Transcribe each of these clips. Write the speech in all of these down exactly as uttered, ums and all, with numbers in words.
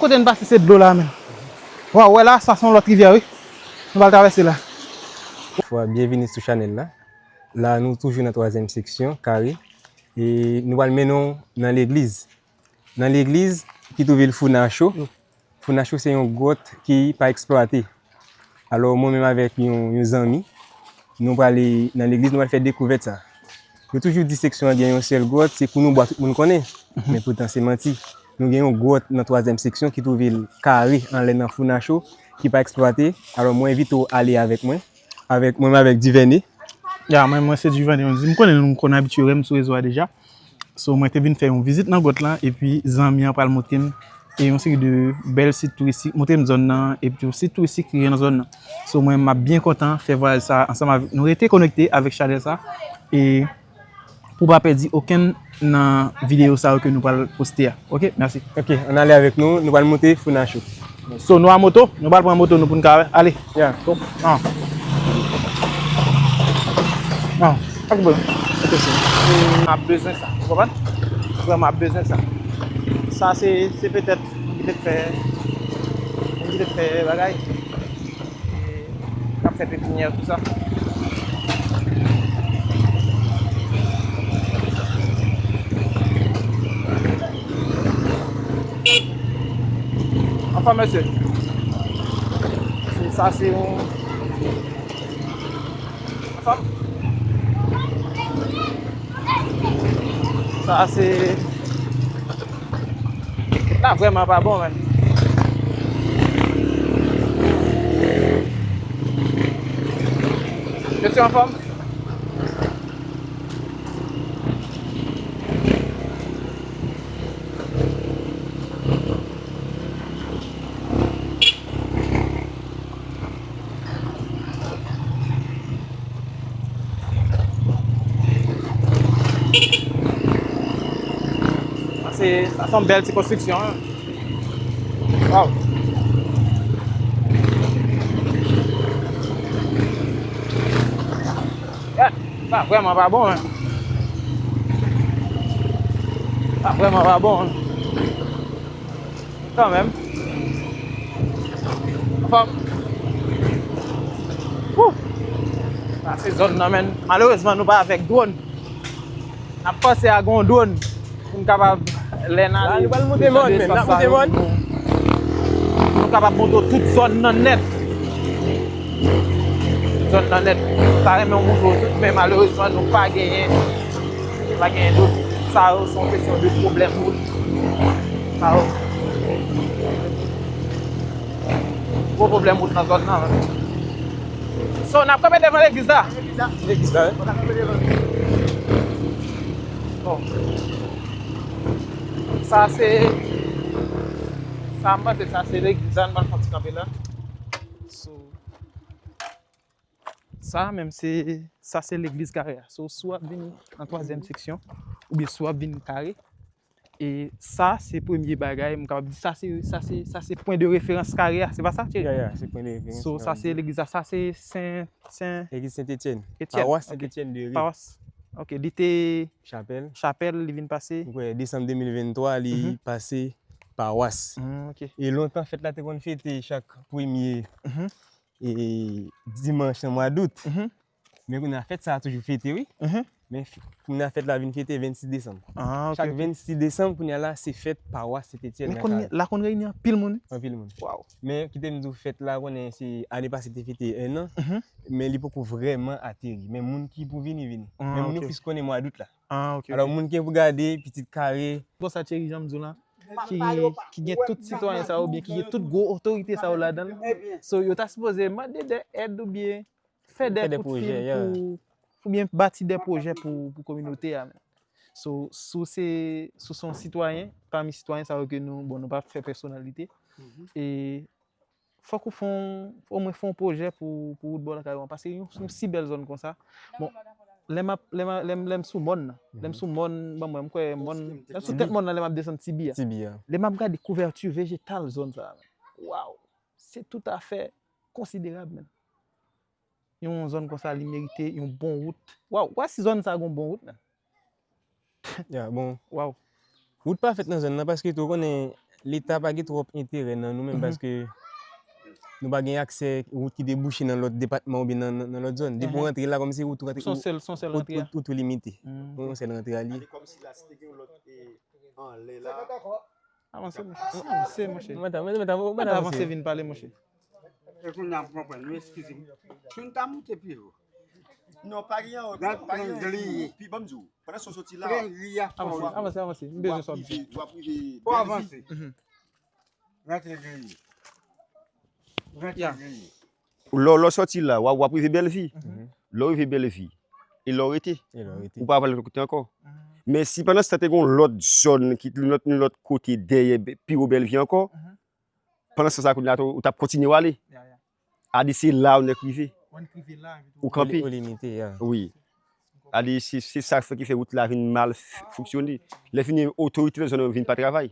Kote n pase se dlo la menm. Waw, wè la, sa se yon lòt rivyè wi. Nou pral travèse la. Fwa, byenvini sou chanèl la. La, nou toujou nan twazyèm seksyon, kare. E nou pral mennen w nan legliz. Nan legliz ki twouve l Founacho. Founacho se yon gwòt ki pa eksplwate. Alò, mwen menm avèk yon, yon zanmi, nou prale nan legliz, nou pral fè dekouvèt sa. Yo toujou di seksyon an gen yon sèl gwòt, se kou nou bwa tout moun konnen. Men poutan se manti. Nou gen yon gwòt nan twazyèm seksyon ki twouve l kare anlè nan Founacho, ki pa eksplwate. Alò, mwen envite w ale avèk mwen, avèk mwen menm avèk Duvernay. Ya, mwen, mwen se Duvernay Rondy. M konnen nou konn abitye wè m sou rezo a deja. So, mwen te vin fè yon vizit nan gwòt lan, epi zanmi an pral montre m e yon seri de bèl sit touristik, montre m zòn nan, epi tou sit touristik ki gen nan zòn nan. So, mwen, m ap byen kontan fè vwayaj sa ansanm avèk nou. Rete konekte avèk chanèl sa, e pou w pa pèdi okenn nan videyo sa yo ke nou pral poste a. Oke, mèsi. Oke, ann ale avèk nou, nou pral monte Founacho. So, nou a moto, nou pral pran moto nou pou n ka ale. Ya. Bon, non. Non, pa gen pwoblèm. M ap bezwen sa, ou konprann? Vrèman, m ap bezwen sa. Sa se, se petèt moun ki te fè, moun ki te fè bagay. E, k ap fè pepinyè, tout sa. Anfòm, mesye. Se, sa se yon, anfòm. Sa se, la vrèman pa bon, menn. Mesye anfòm? Sa se, sa se yon bèl ti konstriksyon, en. Waw. Yeah. Sa vrèman pa bon, en. Sa vrèman pa bon, en. Kanmenm. Anfòm. Woo! Sa se zòn nan, menn. Malerezman, nou pa avèk dwòn. N ap panse a gen yon dwòn pou n kapab, lè n ale, nou pral monte mòn, menn. N ap monte mòn. Nou kapab montre w tout zòn nan nèt. Zòn nan nèt. M ta renmen montre w tout, men malerezman, nou pa genyen, nou pa genyen dwòn. Sa yo, se yon kesyon de pwoblèm wout. Sa yo. Gwo pwoblèm wout nan zòn nan, menn. So, n ap kanpe devan legliz la. Legliz la, wi. Bon. Sa se, sa m panse sa se legliz la, n pral fè yon ti kanpe la. So, sa menm se, sa se legliz Kare a. So, si w ap vini nan twazyèm seksyon, oubyen si w ap vini Kare, e sa se premye bagay, m kapab di sa se, sa se, sa se pwen de referans Kare a, se pa sa, Thierry? Ya, ya, se pwen de referans. So, sa se legliz la, sa se Sen, Sen... Legliz Sent Etyèn. Etyèn, pawas Sent Etyèn de Ri. Pawas. Ok, li te chapèl. Chapèl, li vin pase. Mwen kwè, desanm de mil venntwa, li pase pawas. Mm, ok. E lontan, fèt la te konn fete chak premye e dimanch nan mwa dout. Men kounye a, fèt sa a toujou fete, wi. Men f-, kounye a, fèt la vin fete vennsis desanm. Ah, ok, ok. Chak vennsis desanm, kounye a la, se fèt pawas Sent Etyèn nan Kare. Men kounye a, la konn reyini anpil moun, wi. Anpil moun. Waw. Men kite m di w, fèt la, konnen se ane pase te fete en an, men li poko vrèman ateri. Men moun ki pou vini, vini. Men moun yo plis konnen mwa dout la. Ah, ok, ok. Alò, moun ki pou gade, pitit Kare. Bon, sa Thierry, jan m di w la, ki, ki gen tout sitwayen sa yo, oubyen ki gen tout gwo otorite sa yo ladan l. So, yo ta sipoze mande de èd oubyen fè de kout fil pou, oubyen bati de pwojè pou, pou kominote a, menn. So, si w se, si w se yon sitwayen, pami sitwayen sa yo ke nou, bon, nou pa fè pèsonalite, e fòk ou fè yon, omwen fè yon pwojè pou, pou wout bò lakay ou an, paske yon, yon si bèl zòn konsa. Bon, lè m ap, lè m a, lè m, lè m sou mòn nan, lè m sou mòn, ban mwen, m kwè mòn, lè m sou tèt mòn nan, lè m ap desann Tibi a. Tibi a. Lè m ap gade kouvèti vejetal zòn sa a, menn. Waw! Se toutafè konsiderab, menn. Yon zòn konsa, li merite yon bon wout. Waw, w wè si zòn sa a gon bon wout, menn. Ya, bon. Waw. Wout pa fèt nan zòn nan, paske tou, ou konnen, Leta pa gen twòp enterè nan nou menm, paske nou pa gen aksè wout ki debouche nan lòt depatman oubyen nan, nan, nan lòt zòn. Depi w rantre la, kòmsi wout ou rantre, son sèl, son sèl wout, rantre a. Wout, wout ou limite. Yon sèl rantre a li. Kòmsi la, si te gen yon lòt, e, anlè la. Avanse, monchè. Avanse, monchè. Mwen ta, mwen ta, mwen ta avanse. Mwen ta avanse vin pale, monchè. E kounye a m konprann, wi, eskize m. Si n ta moute pi wo. Non, pa gen anwo, pa gen anwo. Pi, ban m di w, pandan w soti la, avanse, avanse, avanse. M bezwen sòt. W ap rive, w ap rive. Fò avanse. Rantre griye. Rantre griye. Lè, lè w sòti la, w ap, w ap rive Bèlvi. Lè w rive Bèlvi, e lè w rete. E lè w rete. Ou pa pral lòt kote ankò. Men si pandan se tan te gen yon lòt zòn, ki, yon lòt, yon lòt kote dèyè Bè-, pi wo Bèlvi ankò, pandan se tan sa kounye a, ou t ap kontinye w ale. A di se la ou nèk rive. Ou kanpe. Ou limite, ya. Wi. A di se, se sa fè ki fè wout la vin mal f-, fonksyone. Lè fini otorite nan zòn nan vin pa travay.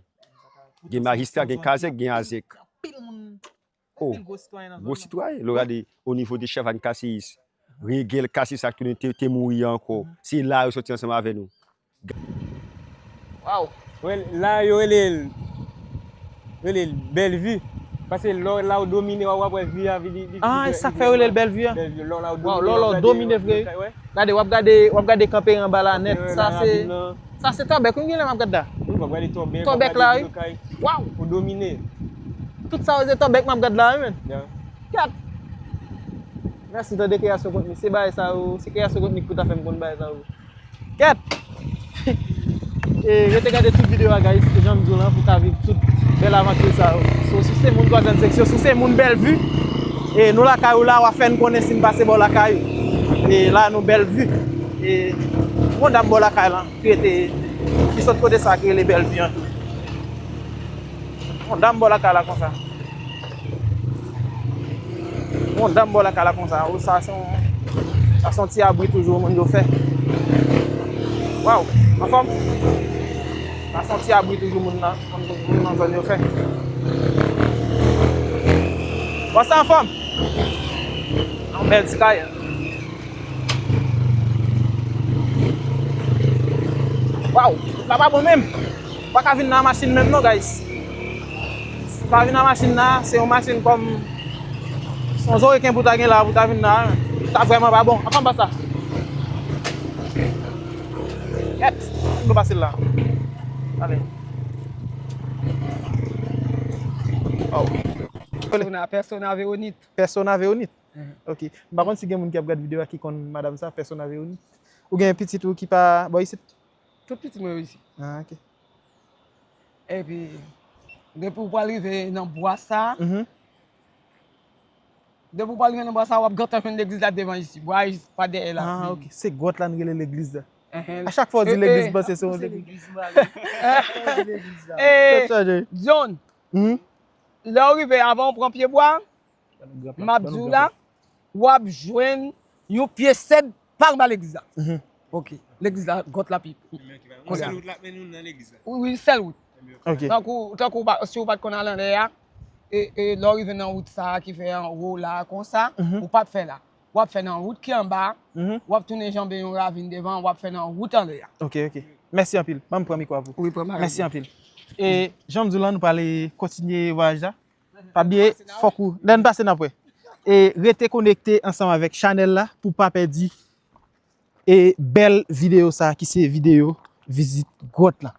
Gen majistra, gen kazèk, gen azèk. Oh, gwo sitwayen, lè w gade o nivo de Chavannes Casséus, Rengel Casséus ak tounen te, te mouri ankò. Se la yo sòti ansanm avè nou. Waw. Wè, la yo rele l, rele l Bèlvi. Paske lè w la w domine, w ap wè vi a, vi, li, li, ah, e sa k fè yo rele l Bèlvi a? Bèlvi, lè w la w domine, lè w domine vre. Gade, w ap gade, w ap gade kanpe anba la nèt. Sa se, sa se Tòbèk, wi, genlè m ap gade la. Wi, w ap gade Tòbèk, Tòbèk la, wi. Waw. Ou domine. Tout sa yo se Tòbèk m ap gade la, wi, menn. Kat. Mèsi, tande kreyasyon kontni. Se bagay sa yo, se kreyasyon kontni ki pou ta fè m konn bagay sa yo. Kèt! E, rete gade tout videyo a, guys, e jan m di w lan, pou w ka viv tout bèl avanti sa yo. So, si w se moun Twazyèm Seksyon, si w se moun Bèlvi, e nou lakay ou la, w ap fè n konnen si n pase bò lakay ou. E la, nou Bèlvi. E, yon dam bò lakay lan, ki rete, ki sot kote sa, ki rele Bèlvi an tou. Yon dam bò lakay la konsa. Yon dam bò lakay la konsa. Ou sa se yon, sa se yon ti abri toujou moun yo fè. Waw, anfòm? Sa se yon ti abri toujou moun nan, moun, moun nan zòn yo fè. Bò sa anfòm? Yon bèl ti kay. Waw, la pa bon menm. Pa ka vin nan machin menm non, guys. Pa vin nan machin nan, se yon machin kòm, se yon zo reken pou ta gen la, pou ta vin la, ta vrèman pa bon. Anfòm pa sa. Kèt, nou pase la. Ale. Oh. Persona, Persona Véronite. Persona Véronite? Ok. M pa konn si gen moun ki ap gade videyo a ki konn madanm sa, Persona Véronite. Ou gen pitit ou ki pa bò isit? Tout pitit mwen yo isit. Ah, ok. Epi, depi w pral rive nan bwa sa, depi w pral rive nan bwa sa, w ap gentan jwenn legliz la devan isit. Bwa isit, pa dèyè la. Ah, ok. Se gwòt la n rele legliz la. A chak fwa w di legliz, m panse se yon legliz. John, lè w rive, avan w pran pye bwa, m ap di w la, w ap jwenn yon pye sèd pa anba legliz la. Ok. Legliz la, gwòt la pi. Yon sèl wout la mennen nou nan legliz la. Wi, wi, sèl wout. Ok. Tankou, tankou w pa, si w pa t konn al anlè a, e, e lè w rive nan wout sa a ki fè anwo la konsa, ou p ap fè la. W ap fè nan wout ki anba, w ap tounen janbe yon ravin devan, w ap fè nan wout anlè a. Ok, ok. Mèsi anpil. Ban m pran mikwo a pou. Wi, pran bagay. Mèsi anpil. E jan m di w lan, nou prale kontinye vwayaj la. Pa bliye, fòk ou, lè n pase n ap wè. E rete konekte ansanm avèk chanèl la pou pa pèdi e bèl videyo sa ki se videyo vizit gwòt la.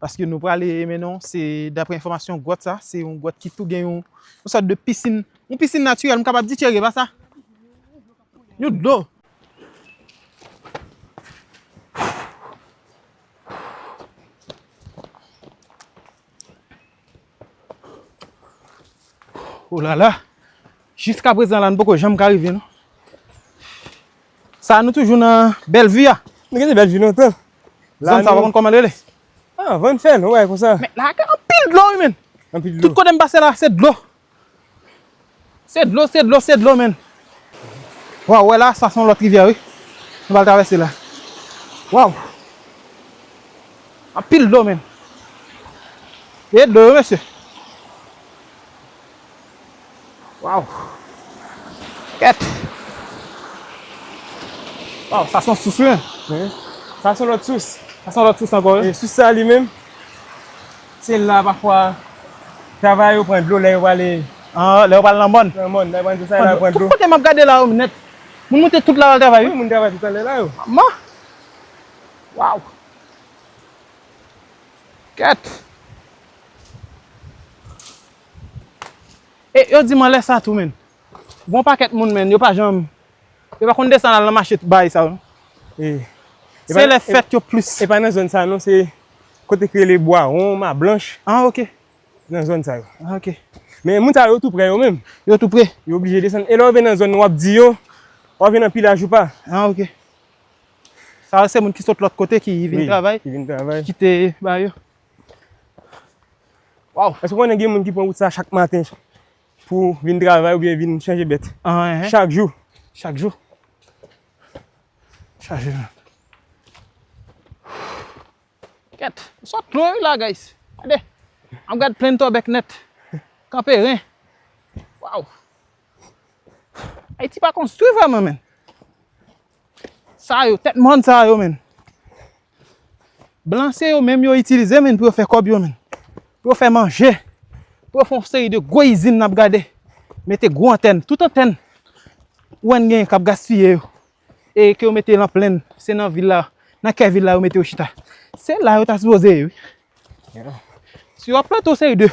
Paske nou prale mennen w, se daprè enfòmasyon gwòt sa, se yon gwòt ki tou gen yon, yon sòt de pisin, yon pisin natirèl, m kapab di tjere, pa sa? Yon dlo. Oh la la. Jiskaprezan la, n poko janm ka rive, non. Sa, nou toujou nan Bèlvi a. Nou gentan Bèlvi lontan. Zòn sa, w pa konn kòman l rele? Ah, Vann Fèn, ou wè konsa. Men la, gen anpil dlo, wi, men. Anpil dlo. Tout kote m pase la, se dlo. Se dlo, se dlo, se dlo, men. Waw, wè la, sa se yon lòt rivyè, wi. Nou pral travèse la. Waw. Anpil dlo, men. E dlo, wi, mesye. Waw. Kèt. Waw, sa se yon sous, wi, men. Wi. Sa se yon lòt sous. Sa se yon lòt sous ankò, wi. E sous sa li menm, se la pafwa Travay yo pran dlo lè yo prale Ah, lè yo pral nan mòn. Nan mòn, lè yo pran dlo sa, lè yo pran dlo. Tout kote m ap gade la yo nèt. Moun monte tout la al travay, wi. Wi, moun travay tout anlè la yo. Manman. Waw. Kèt. E yo di m anlè sa tou, menn. Gon pakèt moun, menn, yo pa janm, yo pa konn desann al nan mache bay sa yo. E, e se pa, lè e, fèt yo plis. E pa nan zòn sa non, se kote ki rele Bwa Won, Ma Blanch. Ah, ok. Nan zòn sa yo. Ah, ok. Men moun sa yo tou pre yo menm. Yo tou pre. Yo oblije desann. E lè w rive nan zòn nan, w ap di yo, w ap jwenn anpil ajoupa. Ah, ok. Sa yo se moun ki sot lòt kote ki vin travay, ki vin travay, ki kite ba yo. Waw. Èske w konnen gen moun ki pran wout sa chak maten pou vin travay oubyen vin chanje bèt? Ah, hein. Chak jou. Chak jou. Chak jou. Kèt, sot lwen wi la, guys. Gade. Ap gad plenn Tòbèk nèt. Kanperen. Waw. Ayiti pa konstwi vrèman, menn. Sa yo, tèt mòn sa yo, menn. Blan se yo menm yo itilize, menn, pou yo fè kòb yo, menn. Pou yo fè manje. Pou yo fè yon seri de gwo izin n ap gade. Mete gwo antèn. Tout antèn ou wè n genyen k ap gaspiye yo. E ke yo mete nan plenn, se nan vil la, nan kè vil la yo mete yo chita. Se la yo ta sipoze ye, wi. Si yo ap plante yon seri de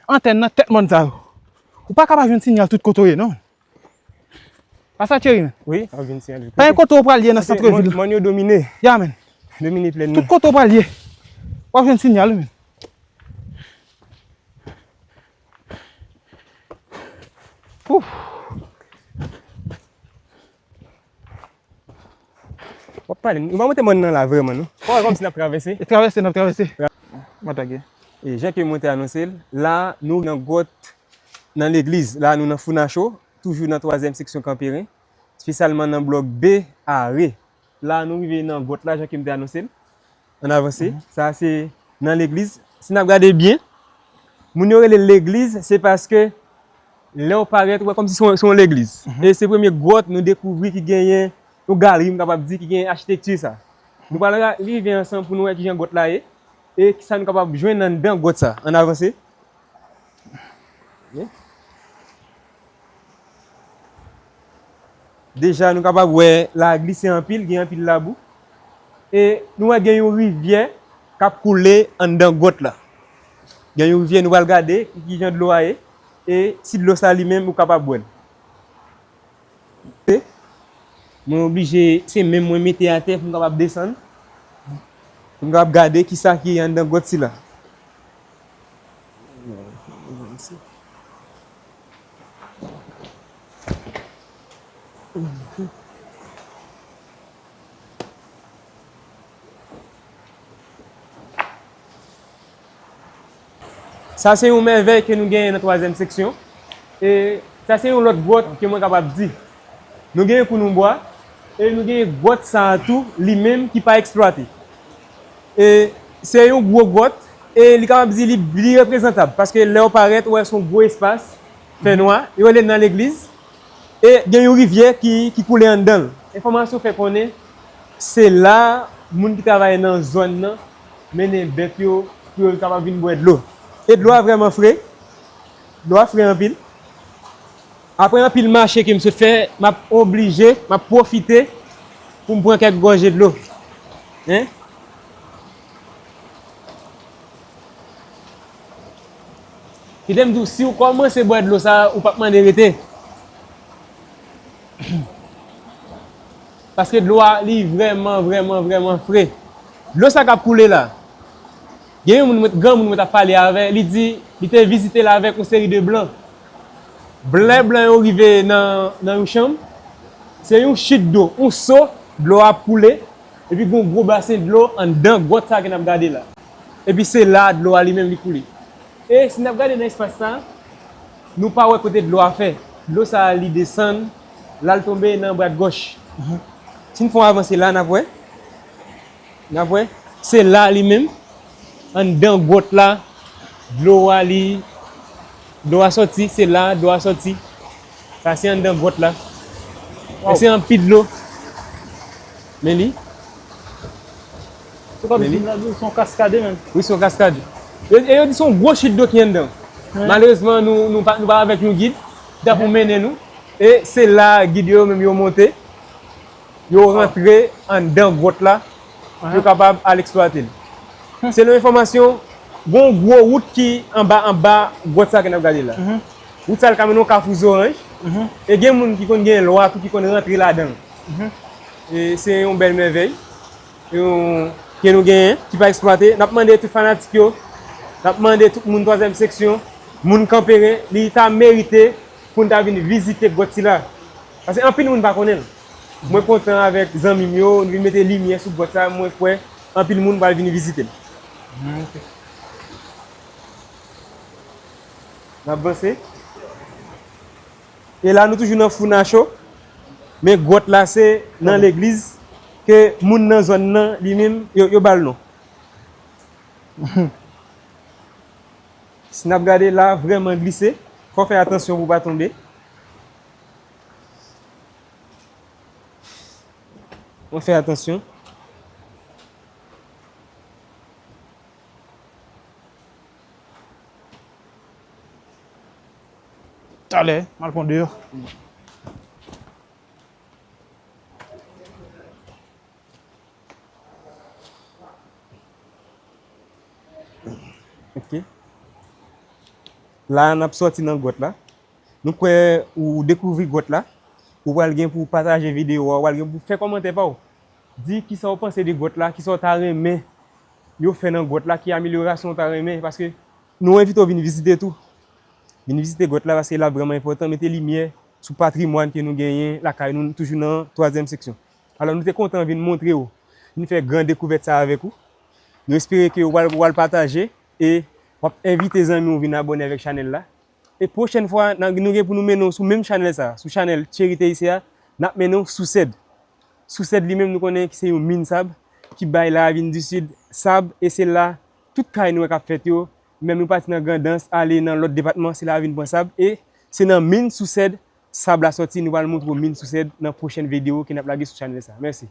antèn nan tèt mòn sa yo, ou pa ka pa jwenn sinyal tout kote w ye, non. Pa sa, Thierry, men? Wi, w ap jwenn sinyal tout kote. Pa gen kote w pral ye nan sant vil la. Mòn yo domine. Ya, men. Domine plenn nan. Tout kote w pral ye, w ap jwenn sinyal, wi, men. Ouf. W ap pale, nou pa monte mòn nan la vrèman, non. Ou wè kòmsi n ap travèse? E travèse, n ap travèse. Mwen ta gen. E jan ke mwen te anonse l, la, nou nan gwòt, nan legliz. La, nou nan Founacho, toujou nan twazyèm seksyon Kanperen, espesyalman nan blòk B, Are. La, nou rive nan gwòt la, jan ke m te anonse l. Ann avanse. Sa se nan legliz. Si n ap gade byen, moun yo rele l legliz, se paske lè w parèt, ou wè kòmsi se yon, se yon legliz. E se premye gwòt nou dekouvri ki genyen yon galri, m kapab di, ki genyen achitekti sa. Nou pral ra-, rive ansanm pou nou wè kijan gwòt la ye e kisa nou kapab jwenn anndan gwòt sa. Ann avanse. Deja, nou kapab wè la glise anpil, gen anpil labou. E nou wè gen yon rivyè k ap koule anndan gwòt la. Gen yon rivyè, nou pral gade ki jan dlo a ye. E si dlo sa li menm, ou kapab bwè l. Mwen oblije, se men mwen mete atè pou m kapab desann, pou m kapab gade kisa ki anndan gwòt sila. Sa se yon mèvèy ke nou genyen nan twazyèm seksyon. E sa se yon lòt gwòt ke mwen kapab di. Nou genyen Kounoumbwa, e nou genyen gwòt sa a tou, li menm ki pa eksplwate. E se yon gwo gwòt, e li kapab di li, li reprezantab, paske lè w parèt, ou wè se yon gwo espas, fènwa, yo rele nan legliz. E gen yon rivyè ki, ki koule anndan l. Enfòmasyon fè konnen se la moun ki travay nan zòn nan mennen bèt yo pou yo kapab vin bwè dlo. E dlo a vrèman fre. Dlo a fre anpil. Apre anpil mache ke m sot fè, m ap oblije, m ap pwofite pou m pran kèk gòje dlo. Hein? Kite m di w, si w kòmanse bwè dlo sa a, ou p ap mande rete. Paske dlo a, li vrèman, vrèman, vrèman fre. Dlo sa k ap koule la, gen yon moun, granmoun mwen t ap pale avè, li di, li te vizite l avèk yon seri de blan. Lè blan yo rive nan, nan yon chanm, se yon chit dlo, yon so, dlo a ap koule, epi gen yon gwo basen dlo anndan gwòt sa ke n ap gade la. Epi se la dlo a li menm li koule. E si n ap gade nan espas sa, nou pa wè kote dlo a fè. Dlo sa li desann, l al tonbe nan bwat gòch. Si n fè yon avanse la, n ap wè. N ap wè, se la li menm, anndan gwòt la, dlo a li, dlo a sòti, se la dlo a sòti. Sa se anndan gwòt la. E se anpil dlo. Men li. Se kòmsi se yon kaskad menm. Wi, se yon kaskad. E, e yo di se yon gwo chit dlo ki anndan. Malerezman, nou, nou pa, nou pa avèk yon gid ki ta pou mennen nou. E se la gid yo menm yo monte. Yo rantre anndan gwòt la pou yo kapab al eksplwate l. Selon enfòmasyon, gon gwo wout ki anba, anba gwòt sa ke n ap gade la. Wout sa l ka mennen w Kafou Zoranj. E gen moun ki konn gen lwa tou ki konn rantre ladan l. E se yon bèl mèvèy. Yon, ke nou genyen, ki pa eksplwate. N ap mande tout fanatik yo, n ap mande tout moun twazyèm seksyon, moun Kanperen, li ta merite pou n ta vin vizite gwòt sila. Paske anpil moun pa konnen l. Mwen kontan avèk zanmi m yo, nou vin mete limyè sou gwòt sa, mwen kwè anpil moun pral vin vizite l. N ap vanse. E la, nou toujou nan Fou Nacho. Men gwòt la, se nan legliz ke moun nan zòn nan, li menm, yo, yo ba l non. Si n ap gade la, vrèman glise. Fò w fè atansyon pou w pa tonbe. Fò w fè atansyon. Talè, m al pran deyò. Ok. La, n ap sòti nan gwòt la. Nou kwè ou dekouvri gwòt la. Ou pral gen pou pataje videyo a, ou pral gen pou fè kòmantè pa w. Di kisa w panse de gwòt la, kisa w ta renmen yo fè nan gwòt la, ki amelyorasyon w ta renmen, paske nou envite w vin vizite tou. Vin vizite gwòt la, paske l ap vrèman enpòtan, mete limyè sou patrimwàn ke nou genyen lakay nou, nou toujou nan twazyèm seksyon. Alò, nou te kontan vin montre w, vin fè gran dekouvèt sa avèk ou. Nou espere ke w al, w al pataje e w ap envite zanmi w vin abòne avèk chanèl la. E pwochèn fwa, n a, nou gen pou nou mennen w sou menm chanèl sa, sou chanèl Thierry Théissé a, n ap mennen w sou Sèd. Sou Sèd li menm, nou konnen ki se yon min sab ki bay Laravin di Sid sab, e se la tout kay nou wè k ap fèt yo, menm nou pati nan Grandans, ale nan lòt depatman, se la vin pran sab, e se nan min sou Sèd sab la sòti, nou pral montre w min sou Sèd nan pwochèn videyo ke n ap lage sou chanèl sa. Mèsi.